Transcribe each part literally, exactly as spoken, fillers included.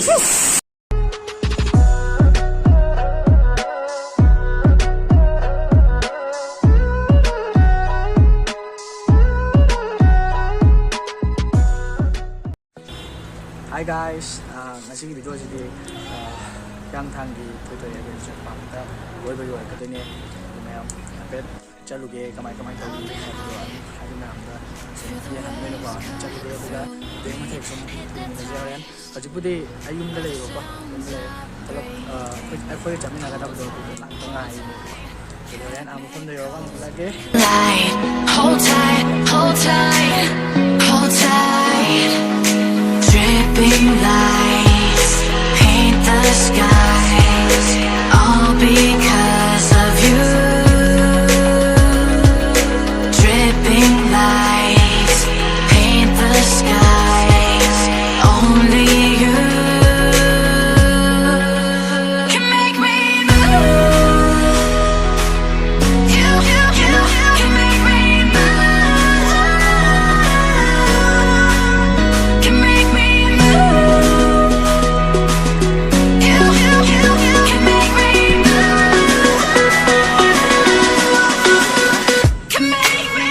Hi guys, ꯑꯥ, ꯉꯁꯤꯒꯤ video ꯑꯁꯤꯗꯤ, ꯑꯥ, ꯍꯤꯌꯥꯡꯊꯥꯡꯒꯤ ꯊꯣꯏꯊꯣꯏ adventure park ꯇ ꯀꯣꯏꯕꯒꯤ ꯑꯣꯏꯔꯛꯀꯗꯣꯏꯅꯦ꯫ ꯑꯗꯨ ꯃꯌꯥꯝ ꯍꯥꯏꯐꯦꯠ ꯆꯠꯂꯨꯒꯦ, ꯀꯃꯥꯏ ꯀꯃꯥꯏ ꯇꯧꯒꯦ ꯍꯥꯏꯕꯗꯣ ꯑꯗꯨ ꯃꯌꯥꯝꯗ ꯁꯨꯝ ꯌꯦꯡꯍꯟꯗꯣꯏꯅꯦꯀꯣ꯫ ꯆꯠꯂꯨꯒꯦ, ꯑꯗꯨꯒ ꯃꯇꯦꯛ ꯃꯇꯦꯛ ꯁꯨꯝ ꯌꯦꯡꯃꯤꯟꯅꯁꯦ ꯍꯣꯔꯦꯟ꯫ ꯍꯧꯖꯤꯛꯄꯨꯗꯤ ꯑꯩ ꯌꯨꯝꯗ ꯂꯩꯌꯦꯕꯀꯣ, ꯌꯨꯝꯗ ꯂꯩꯌꯦ꯫ ꯊꯕꯛ, ꯑ, ꯑꯩꯈꯣꯏ, ꯑꯩꯈꯣꯏꯒ ꯆꯠꯃꯤꯟꯅꯒꯗꯕꯗꯣ ꯑꯗꯨꯗꯣ ꯂꯥꯛꯇ ꯉꯥꯏꯔꯤꯕꯀꯣ꯫ ꯑꯗꯨ ꯍꯣꯔꯦꯟ ꯑꯥ ꯃꯐꯝꯗ ꯌꯧꯔꯒ ꯑꯃꯨꯛ ꯎꯠꯂꯛꯑꯒꯦ꯫ Light, hold tight, hold tight, hold tight. Dripping lights paint the skies, all because of you. Dripping lights paint the skies, only you can make me move. You, you, you, you can make me move. Can make me move. You, you, you, you can make me move. Can make me.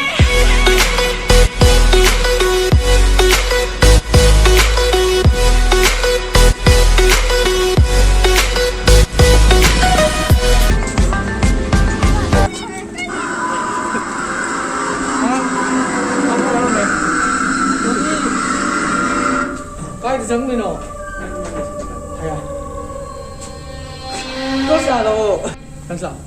ꯀꯥꯏꯗ ꯆꯪꯗꯣꯏꯅꯣ? ꯍꯥꯏꯌꯥ꯫ ꯀꯣꯁ ꯂꯥꯛꯑꯣ꯫ ꯅꯪꯁꯨ ꯂꯥꯛꯑꯣ꯫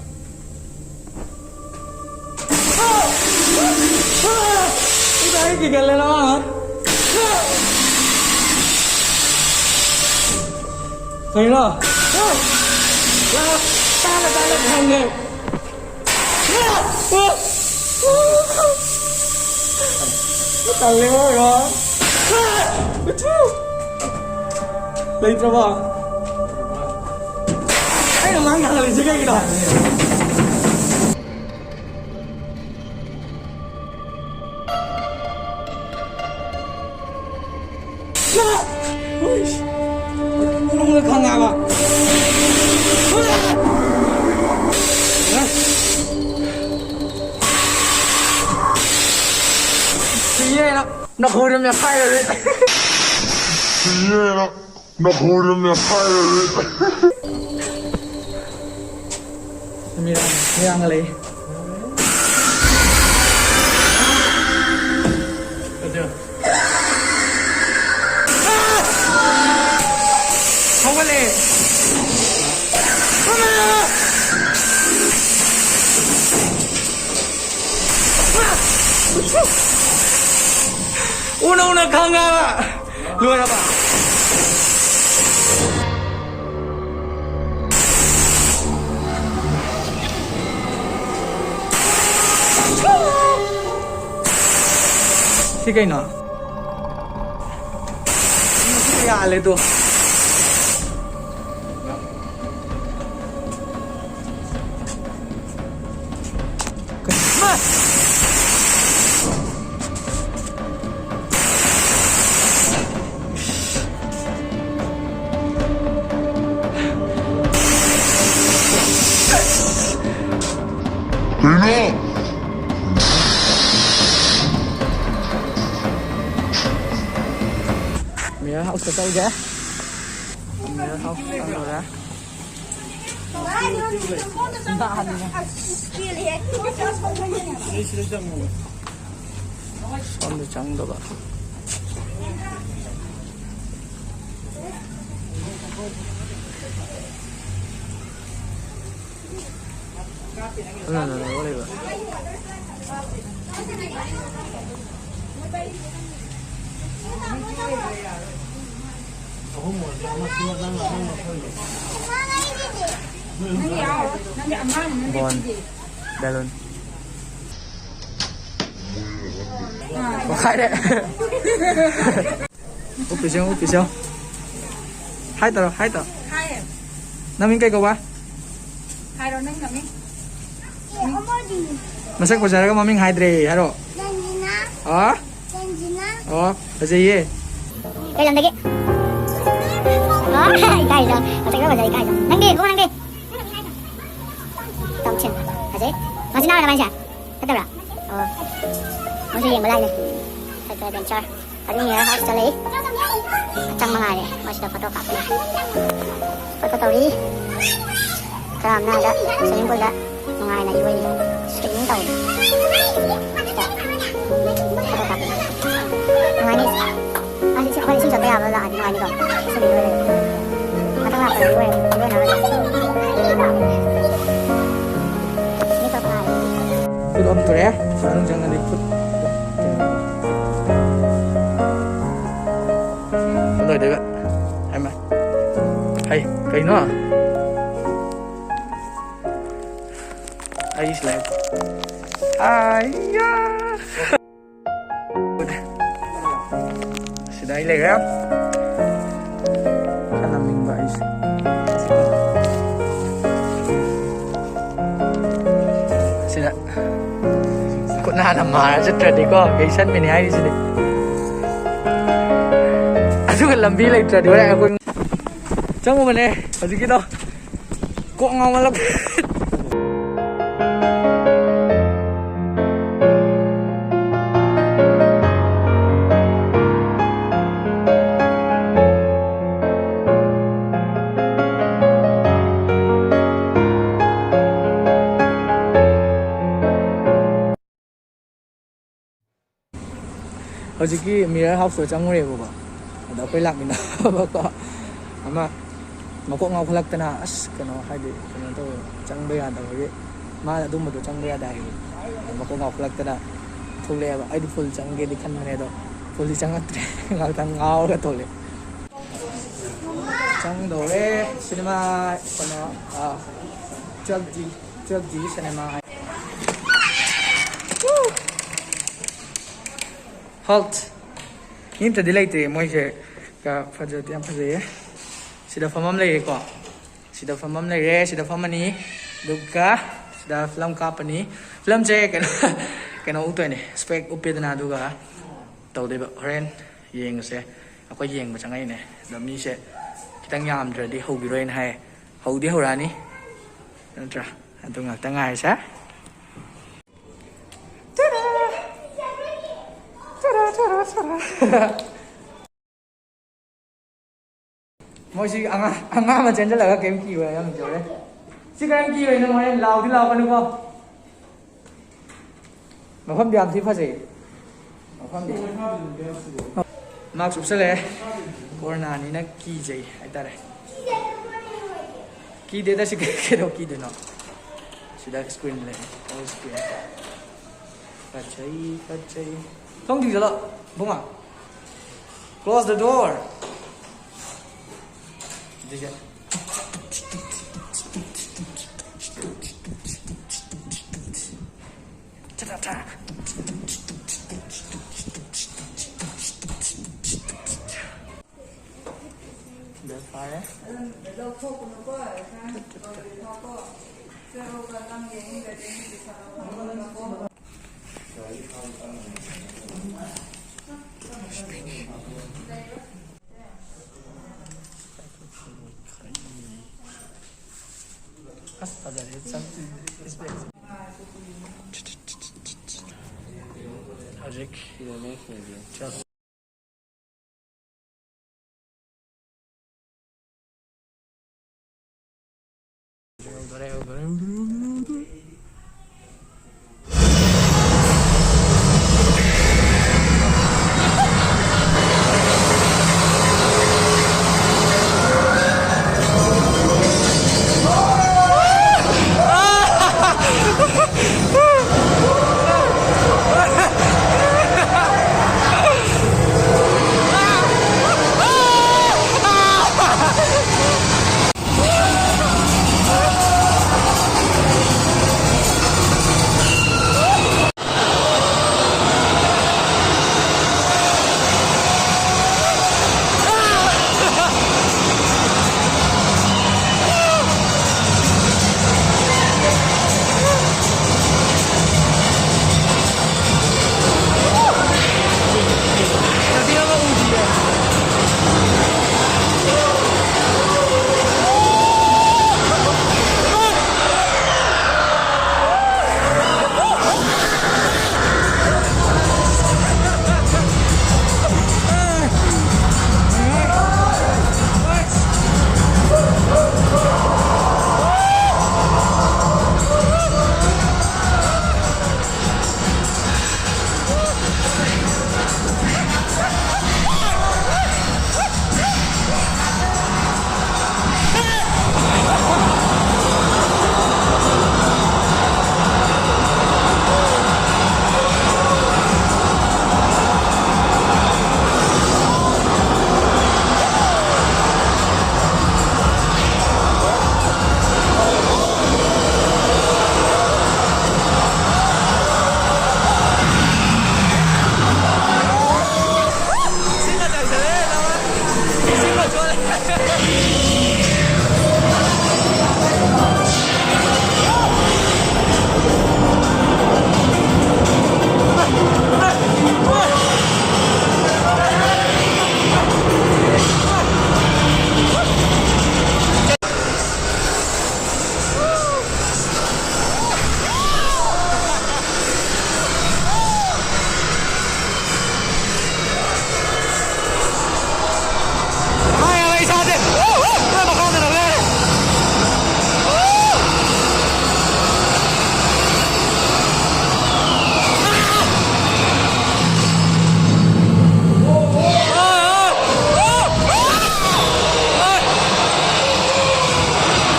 ꯏꯕꯥꯏ ꯀꯤꯒꯜꯂꯦ ꯅꯪ꯫ ꯀꯩꯅꯣ? ꯇꯥꯅ ꯇꯥꯅ ꯈꯪꯉꯦ꯫ ꯇꯜꯂꯦ ꯃꯣꯏꯔꯣ꯫ ꯂꯩꯇ꯭ꯔꯕꯣ? ꯑꯩꯅ ꯃꯥꯡ ꯊꯥꯒꯠꯂꯤꯁꯦ ꯀꯩꯒꯤꯅꯣ? ꯎꯔꯨꯝꯒ ꯈꯪꯉꯕ? ꯁꯤꯔꯦꯅ ꯅꯈꯣꯏꯗ ꯃꯦꯠꯈꯥꯏꯔꯔꯦ꯫ ꯁꯤꯔꯦꯅ ꯅꯈꯣꯏꯗ ꯃꯦꯠꯈꯥꯏꯔꯔꯦ꯫ ꯃꯤꯔꯥꯡ, ꯃꯤꯔꯥꯡꯒ ꯂꯩ꯫ ꯍꯧꯒꯠꯂꯦ꯫ ꯎꯅ ꯎꯅ ꯈꯪꯉꯕ꯫ ꯂꯣꯏꯔꯕ꯫ ꯁꯤ ꯀꯩꯅꯣ? ꯁꯤ ꯌꯥꯜꯂꯦ ꯇꯣ꯫ ꯀꯩꯅꯣ? Mirror house ꯇ ꯆꯠꯂꯨꯁꯦ꯫ Mirror house ꯆꯪꯉꯨꯔꯦ꯫ ꯁꯣꯝꯗ ꯆꯪꯗꯕ꯫ ꯑꯗꯨꯅ ꯂꯣꯏꯔꯦꯕ꯫ ꯕꯣꯟ, ꯕꯦꯂꯨꯟ꯫ ꯄꯣꯈꯥꯏꯔꯦ꯫ ꯎꯞꯄꯤꯁꯦ, ꯎꯞꯄꯤꯁꯦ꯫ ꯍꯥꯏ ꯇꯧꯔꯣ, ꯍꯥꯏ ꯇꯧꯔꯣ꯫ ꯍꯥꯏ꯫ ꯅꯃꯤꯡ ꯀꯩ ꯀꯧꯕ? ꯍꯥꯏꯔꯣ ꯅꯪ ꯅꯃꯤꯡ꯫ ꯃꯁꯛ ꯐꯖꯔꯒ ꯃꯃꯤꯡ ꯍꯥꯏꯗ꯭ꯔꯦ ꯍꯥꯏꯔꯣ꯫ ꯔꯟꯖꯤꯅꯥ꯫ ꯑꯣ꯫ ꯔꯟꯖꯤꯅꯥ꯫ ꯑꯣ, ꯐꯖꯩꯌꯦ꯫ ꯀꯩ ꯂꯝꯗꯒꯤ? ꯏꯀꯥꯏꯗꯣ꯫ ꯃꯁꯛ ꯈꯔ ꯐꯖꯩ, ꯏꯀꯥꯏꯗꯣ꯫ ꯅꯪꯗꯤ, ꯏꯕꯨꯡꯉꯣ, ꯅꯪꯗꯤ? ꯇꯝꯁꯤꯟ꯫ ꯐꯖꯩ꯫ ꯃꯆꯤꯟ ꯃꯅꯥꯎꯔꯣ ꯅꯕꯥꯅꯤꯁꯦ? ꯅꯠꯇꯕ꯭ꯔꯥ? ꯑꯣ꯫ ꯃꯣꯏꯁꯨ ꯌꯦꯡꯕ ꯂꯥꯛꯏꯅꯦ꯫ Cycle adventure. ꯑꯗꯨ ꯃꯤꯔꯔ ꯍꯥꯎꯁꯇ ꯂꯩ꯫ ꯆꯪꯕ ꯉꯥꯏꯔꯦ꯫ ꯃꯣꯏꯁꯤꯗ ꯐꯣꯇꯣ ꯀꯥꯞꯄꯤ꯫ ꯐꯣꯇꯣ ꯇꯧꯔꯤ꯫ ꯈꯔ ꯑꯃꯅ ꯑꯗ ꯁ꯭ꯋꯤꯃꯤꯡ ꯄꯨꯜꯗ ꯅꯨꯡꯉꯥꯏꯅ ꯏꯔꯣꯏꯔꯤ꯫ ꯁ꯭ꯋꯤꯃꯤꯡ ꯇꯧꯔꯤ꯫ ꯁꯤꯗ ꯐꯣꯇꯣ ꯀꯥꯞꯄꯤ꯫ ꯅꯨꯡꯉꯥꯏꯅꯤ꯫ ꯑꯁ, ꯏꯁꯤꯡ, ꯑꯩꯈꯣꯏ ꯏꯁꯤꯡ ꯆꯣꯠꯄ ꯌꯥꯕ ꯂꯥꯛꯑꯗꯤ ꯅꯨꯡꯉꯥꯏꯅꯤꯀꯣ꯫ ꯏꯁꯤꯡ ꯏꯔꯣꯏꯔꯦ꯫ ꯃꯊꯪ ꯂꯥꯛꯄꯗ ꯏꯔꯣꯏꯔꯒꯦ꯫ ꯏꯔꯣꯏꯅꯕ꯫ ꯃꯤ ꯈꯔ ꯐꯥꯔꯦ꯫ ꯐꯨꯠ ꯑꯣꯐ ꯇꯧꯔꯦ꯫ ꯃꯅꯨꯡ ꯆꯪꯉꯗꯤ ꯐꯨꯠ ꯂꯣꯏꯗꯣꯏꯕ꯫ ꯍꯥꯏꯃ꯫ ꯍꯩ, ꯀꯩꯅꯣ? ꯑꯩ ꯁꯤꯂꯥꯏ꯫ ꯑꯥꯏꯌꯥ! ꯁꯤꯗ ꯑꯩ ꯂꯩꯔꯦ꯫ ꯈꯔ ꯅꯝꯅꯤꯡꯕ ꯑꯩꯁꯦ꯫ ꯁꯤꯗ ꯈꯨꯠ ꯅꯥꯟꯅ ꯃꯥꯔ ꯆꯠꯇ꯭ꯔꯗꯤꯀꯣ, ꯀꯩꯁꯟꯕꯤꯅꯤ ꯍꯥꯏꯔꯤꯁꯤꯗꯤ꯫ ꯑꯗꯨꯒ ꯂꯝꯕꯤ ꯂꯩꯇ꯭ꯔꯗꯤ ꯍꯣꯔꯦꯟ ꯑꯩꯈꯣꯏ ꯆꯪꯉꯨꯕꯅꯦ ꯍꯧꯖꯤꯛꯀꯤꯗꯣ꯫ ꯀꯣꯛ ꯉꯥꯎꯍꯜꯂꯛ꯫ ꯍꯧꯖꯤꯛꯀꯤ ꯃꯤꯔꯔ ꯍꯥꯎꯁꯇꯣ ꯆꯪꯉꯨꯔꯦꯕꯀꯣ꯫ ꯑꯗꯣ ꯑꯩꯈꯣꯏ ꯂꯥꯛꯃꯤꯟꯅꯕꯀꯣ, ꯑꯃ ꯃꯀꯣꯛ ꯉꯥꯎꯈꯠꯂꯛꯇꯅ, ꯑꯁ, ꯀꯩꯅꯣ, ꯍꯥꯏꯗꯤ, ꯀꯩꯅꯣ ꯇꯧꯋꯦ, ꯆꯪꯕ ꯌꯥꯗꯕꯒꯤ꯫ ꯃꯥꯅ ꯑꯗꯨꯝꯕꯗꯣ ꯆꯪꯕ ꯌꯥꯗꯦ ꯍꯥꯏꯌꯦ꯫ ꯑꯗꯣ ꯃꯀꯣꯛ ꯉꯥꯎꯈꯠꯂꯛꯇꯅ ꯊꯣꯛꯂꯛꯑꯦꯕ꯫ ꯑꯩꯗꯤ ꯐꯨꯜ ꯆꯪꯒꯦꯗꯤ ꯈꯟꯕꯅꯦ, ꯑꯗꯣ ꯐꯨꯜꯗꯤ ꯆꯪꯉꯛꯇ꯭ꯔꯦ꯫ ꯉꯥꯛꯇꯪ ꯉꯥꯎꯔꯒ ꯊꯣꯛꯂꯛꯑꯦ꯫ ꯆꯪꯗꯧꯔꯦ꯫ ꯁꯤꯅꯦꯃꯥ, ꯀꯩꯅꯣ, ꯑ, ꯇ꯭ꯋꯦꯜꯐ ꯗꯤ, ꯇ꯭ꯋꯦꯜꯐ ꯗꯤ ꯁꯤꯅꯦꯃꯥ ꯍꯥꯏ꯫ ꯍꯣꯜꯠ꯫ ꯃꯤ ꯑꯝꯇꯗꯤ ꯂꯩꯇꯦ ꯃꯣꯏꯁꯦ꯫ ꯀ-, ꯐꯖꯗꯤ ꯌꯥꯝ ꯐꯖꯩꯌꯦ꯫ ꯁꯤꯗ ꯐꯝꯐꯝ ꯂꯩꯔꯦꯀꯣ꯫ ꯁꯤꯗ ꯐꯝꯐꯝ ꯂꯩꯔꯦ, ꯁꯤꯗ ꯐꯝꯃꯅꯤ꯫ ꯑꯗꯨꯒ ꯁꯤꯗ ꯐꯤꯂꯝ ꯀꯥꯞꯄꯅꯤ꯫ ꯐꯤꯂꯝꯁꯦ ꯀꯩꯅꯣ, ꯀꯩꯅꯣ ꯎꯠꯇꯣꯏꯅꯦ, ꯏꯁꯄꯦꯛ ꯎꯞꯄꯦꯗꯅ, ꯑꯗꯨꯒ ꯇꯧꯗꯣꯏꯕ꯫ ꯍꯣꯔꯦꯟ ꯌꯦꯡꯉꯁꯦ꯫ ꯑꯩꯈꯣꯏ ꯌꯦꯡꯕ ꯆꯪꯉꯛꯏꯅꯦ꯫ ꯑꯗꯣ ꯃꯤꯁꯦ ꯈꯤꯇꯪ ꯌꯥꯝꯗ꯭ꯔꯗꯤ ꯍꯧꯈꯤꯔꯣꯏꯅ ꯍꯥꯏ꯫ ꯍꯧꯗꯤ ꯍꯧꯔꯛꯑꯅꯤ, ꯅꯠꯇ꯭ꯔꯥ? ꯑꯗꯨ ꯉꯥꯛꯇ ꯉꯥꯏꯔꯁꯦ꯫ ꯇꯔꯥ! ꯇꯔꯥ, ꯇꯔꯥ, ꯇꯔꯥ! ꯃꯣꯏꯁꯤ ꯑꯉꯥꯡ, ꯑꯉꯥꯡ ꯑꯃ ꯆꯦꯟꯁꯤꯜꯂꯒ ꯀꯩꯝ ꯀꯤꯔꯣꯏ ꯍꯥꯏꯔꯝꯃꯤ ꯇꯧꯔꯦ꯫ ꯁꯤ ꯀꯔꯤꯝ ꯀꯤꯔꯣꯏ ꯅꯪ ꯍꯣꯔꯦꯟ ꯂꯥꯎꯗꯤ ꯂꯥꯎꯒꯅꯨꯀꯣ꯫ ꯃꯐꯝꯗꯤ ꯌꯥꯝ ꯊꯤ ꯐꯖꯩ꯫ ꯃꯐꯝꯗꯤ꯫ ꯃꯥꯛꯁ ꯎꯞꯁꯜꯂꯛꯑꯦ꯫ ꯀꯣꯔꯣꯅꯥꯅꯤꯅ ꯀꯤꯖꯩ ꯍꯥꯏꯇꯥꯔꯦ꯫ ꯀꯤꯗꯦꯗ ꯁꯤ ꯀꯩꯗꯧ ꯀꯤꯗꯣꯏꯅꯣ? ꯁꯤꯗ screen ꯂꯩ꯫ ꯑꯣ, screen꯫ ꯐꯖꯩ, ꯐꯖꯩ꯫ ꯊꯣꯡ ꯊꯤꯡꯖꯤꯜꯂꯣ, ꯕꯨꯡꯉꯣ꯫ Close the door. ꯑꯗꯨꯒ ꯐꯥꯔꯦ꯫ ꯑꯁ, ꯐꯖꯔꯦ꯫ ꯍꯧꯖꯤꯛ ꯃꯥ ꯌꯥꯕ ꯏꯁꯥꯁꯦ꯫ ꯃꯥ ꯃꯈꯥꯗ ꯂꯪ ꯂꯩꯔꯦ꯫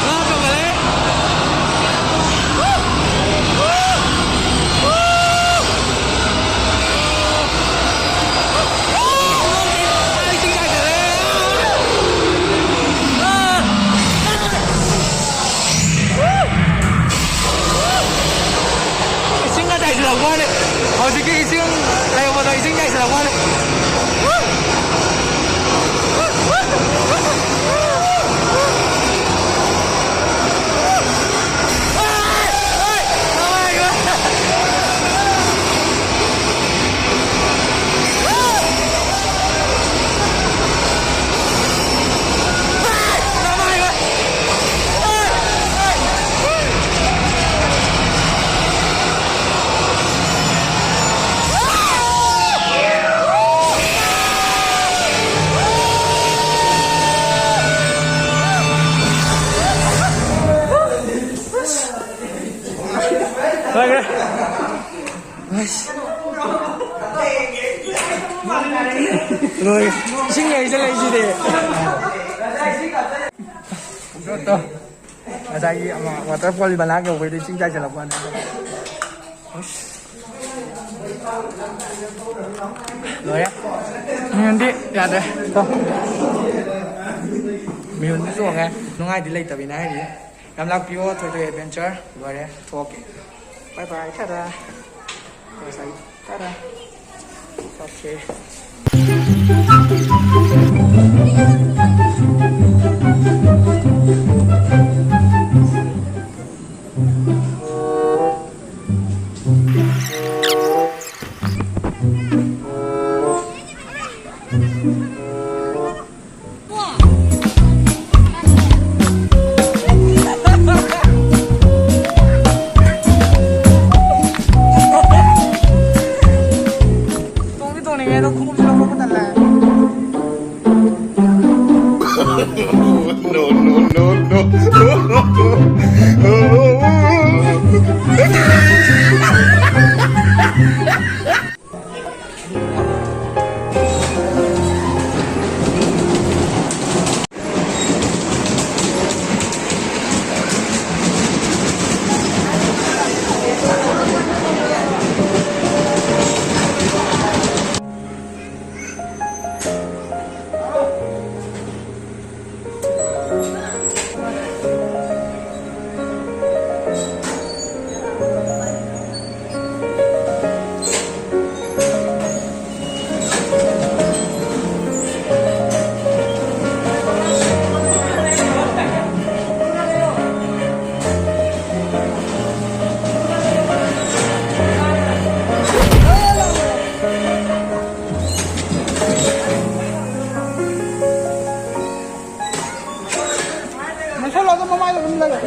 ꯉꯥ ꯆꯣꯡꯈꯠꯂꯛꯑꯦ꯫ ꯏꯁꯤꯡꯒ ꯆꯥꯏꯁꯤꯜꯂꯛꯄ ꯋꯥꯅꯦ꯫ ꯍꯧꯖꯤꯛꯀꯤ ꯏꯁꯤꯡ ꯂꯩꯔꯝꯕꯗꯣ ꯏꯁꯤꯡ ꯆꯥꯏꯁꯤꯜꯂꯛꯄ ꯋꯥꯅꯦ꯫ ꯂꯣꯏꯈ꯭ꯔꯦ꯫ ꯑꯁ꯫ ꯂꯣꯏꯈ꯭ꯔꯦ꯫ ꯏꯁꯤꯡ ꯂꯩꯁꯦ ꯂꯩꯁꯤꯗꯤ꯫ ꯉꯁꯥꯏꯒꯤ ꯑꯃ waterfall ꯃꯅꯥꯛ ꯌꯧꯕꯩꯗ ꯏꯁꯤꯡ ꯆꯥꯏꯁꯤꯜꯂꯛꯄ ꯋꯥꯅꯤ꯫ ꯑꯁ꯫ ꯂꯣꯏꯔꯦ꯫ ꯃꯤꯍꯨꯟꯗꯤ ꯌꯥꯗ꯭ꯔꯦ꯫ ꯇꯣ꯫ ꯃꯤꯍꯨꯟꯗꯤ ꯆꯣꯡꯉꯦ꯫ ꯅꯨꯡꯉꯥꯏꯗꯤ ꯂꯩꯇꯕꯤꯅꯦ ꯍꯥꯏꯔꯤ꯫ ꯌꯥꯝ ꯂꯥꯛꯄꯤꯌꯣ, ꯊꯣꯏꯊꯣꯏ adventure꯫ ꯂꯣꯏꯔꯦ꯫ ꯊꯣꯛꯀꯦ꯫ Bye bye꯫ ꯇꯥꯗꯥ꯫ ꯇꯥꯗꯥ꯫ Okay꯫ ꯇꯣꯡꯗꯤ ꯇꯣꯡꯅꯤꯡꯉꯦ ꯑꯗꯣ ꯈꯣꯡꯎꯞꯁꯨ ꯂꯧꯊꯣꯛꯄ ꯇꯜꯂꯦ꯫ No, no, no, no. ꯅꯦꯠꯁꯜꯂꯣ, ꯑꯗꯨꯝ ꯃꯃꯥꯏꯗ ꯑꯗꯨꯝ ꯂꯩꯌꯣ꯫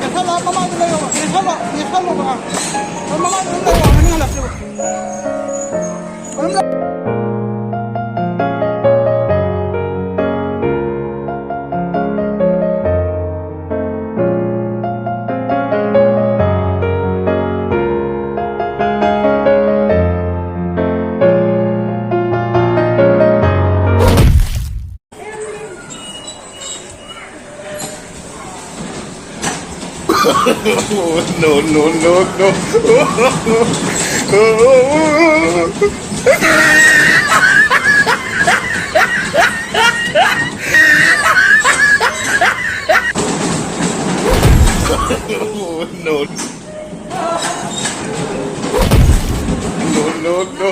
ꯅꯦꯠꯁꯜꯂꯣ, ꯃꯃꯥꯏꯗ ꯂꯩꯌꯣ꯫ ꯅꯦꯠꯁꯜꯂꯣ, ꯅꯦꯠꯁꯜꯂꯣꯕ꯫ ꯑꯗꯨꯝ ꯃꯃꯥꯏꯗ ꯑꯗꯨꯝ ꯂꯩꯌꯣ, ꯃꯅꯤꯡ ꯍꯜꯂꯛꯇ꯭ꯔꯤꯕ꯫ ꯑꯗꯨꯝ ꯂꯩ-, No, no, no, no. No. No, no, no.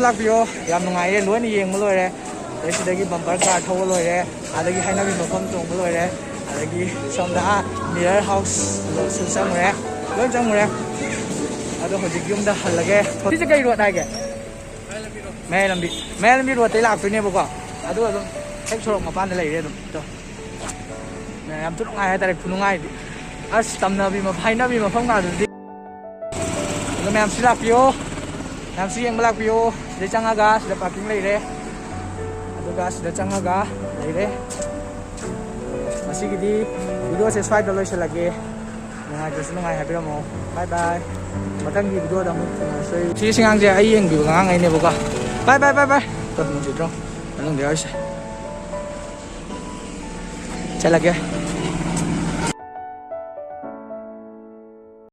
ꯂꯥꯛꯄꯤꯌꯣ꯫ ꯌꯥꯝ ꯅꯨꯡꯉꯥꯏꯔꯦ, ꯂꯣꯏꯅ ꯌꯦꯡꯕ ꯂꯣꯏꯔꯦ꯫ ꯑꯗꯩ ꯁꯤꯗꯒꯤ bumper car ꯊꯧꯕ ꯂꯣꯏꯔꯦ꯫ ꯑꯗꯒꯤ ꯍꯩꯅꯕꯤ ꯃꯐꯝ ꯇꯣꯡꯕ ꯂꯣꯏꯔꯦ꯫ ꯑꯗꯒꯤ ꯁꯣꯝꯗ ꯑꯥ mirror house ꯁꯨ ꯆꯪꯉꯨꯔꯦ꯫ ꯂꯣꯏ ꯆꯪꯉꯨꯔꯦ꯫ ꯑꯗꯣ ꯍꯧꯖꯤꯛ ꯌꯨꯝꯗ ꯍꯜꯂꯒꯦ꯫ ꯁꯤꯁꯦ ꯀꯩ road ꯍꯥꯏꯒꯦ? ꯃꯌꯥꯏ ꯂꯝꯕꯤ꯫ ꯃꯌꯥꯏ ꯂꯝꯕꯤ road ꯇꯩ ꯂꯥꯛꯇꯣꯏꯅꯦꯕꯀꯣ꯫ ꯑꯗꯨ ꯑꯗꯨꯝ ꯍꯦꯛ ꯁꯣꯔꯣꯛ ꯃꯄꯥꯟꯗ ꯂꯩꯔꯦ ꯑꯗꯨꯝ꯫ ꯇꯣ꯫ ꯌꯥꯝ ꯊꯤ ꯅꯨꯡꯉꯥꯏ ꯍꯥꯏꯇꯥꯔꯦ, ꯈꯨꯅꯨꯡꯉꯥꯏꯗꯤ꯫ ꯑꯁ, ꯇꯝꯅꯕꯤ ꯃ-, ꯍꯥꯏꯅꯕꯤ ꯃꯐꯝ ꯀꯥꯗꯨꯗꯤ꯫ ꯑꯗꯣ ꯃꯌꯥꯝꯁꯨ ꯂꯥꯛꯄꯤꯌꯣ, ꯃꯌꯥꯝꯁꯨ ꯌꯦꯡꯕ ꯂꯥꯛꯄꯤꯌꯣ꯫ ꯁꯤꯗ ꯆꯪꯉꯒ ꯁꯤꯗ parking ꯂꯩꯔꯦ, ꯑꯗꯨꯒ ꯁꯤꯗ ꯆꯪꯉꯒ ꯂꯩꯔꯦ꯫ ꯉꯁꯤꯒꯤꯗꯤ video ꯁꯦ ꯁ꯭ꯋꯥꯏꯗ ꯂꯣꯏꯁꯤꯜꯂꯒꯦ꯫ ꯅꯨꯡꯉꯥꯏꯇ꯭ꯔꯁꯨ ꯅꯨꯡꯉꯥꯏ ꯍꯥꯏꯕꯤꯔꯝꯃꯣ꯫ Bye bye꯫ ꯃꯊꯪꯒꯤ video ꯗ ꯑꯃꯨꯛ ꯊꯦꯡꯅꯔꯁꯦ꯫ ꯁꯤ ꯑꯉꯥꯡꯁꯦ ꯑꯩ ꯌꯦꯡꯕꯤꯕ ꯑꯉꯥꯡꯈꯩꯅꯦꯕꯀꯣ꯫ Bye bye bye bye꯫ ꯇꯣ, ꯅꯨꯡꯁꯤꯗ꯭ꯔꯣ? ꯃꯅꯨꯡꯗ ꯌꯥꯎꯔꯤꯁꯦ꯫ ꯆꯠꯂꯒꯦ꯫